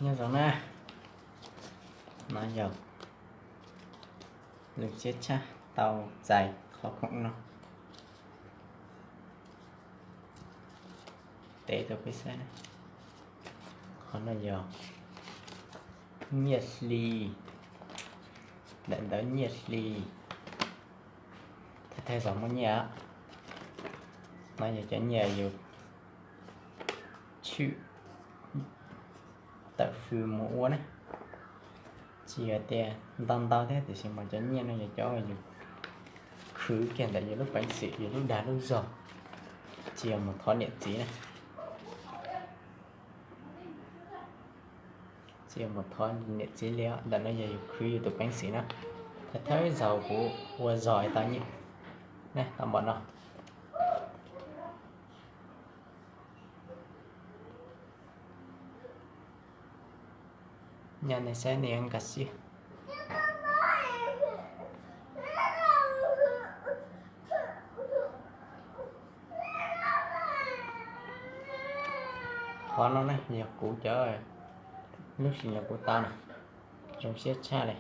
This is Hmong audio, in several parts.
Nyob zoo na, no yog lub siab tshaj tau txais qhov khoom no. Teb rau peb saib na, qhov no yog nyiaj hli, daim ntawv nyiaj hli, thawj thawj zaug muaj nyiaj. No yog cov nyiaj yus tshwm tawm fws mus ua na. Tsis yog tias ntau ntau thiab, tiam sis mas cov nyiaj no yog cov yus khwv kiag ntawm yus lub peev xwm, yus lub dag lub zog, tsis yog mus thov niam txiv na. Tsis yog mus thov niam txiv li os, ntawm no yog yus khwv yus tus peev xwm na. Thawj thawj zaug kuv ua zog tau nyiaj na, tau npaum no. Nyob nej saib nej nkag siab. Qhov no na yog kuv cov lub hlis no kuv tau na, zoo siab tshaj li.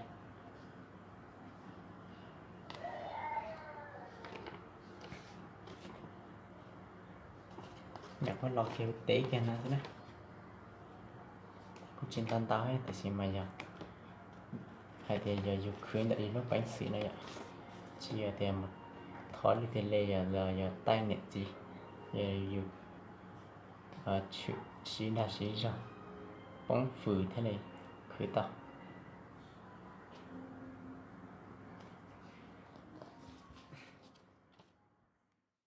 Nyuam qhuav los kiag teb kiag no xwb na. Kuj tsis ntau ntau thiab, tiam sis mas yog hais tias yog yus khwv ntawm yus lub peev xwm no yom, tsis yog tias mus thov leej twg li, yog los yog taij niam txiv, yog yus tshwm siv dag siv zog poob fws thiaj li khwv tau.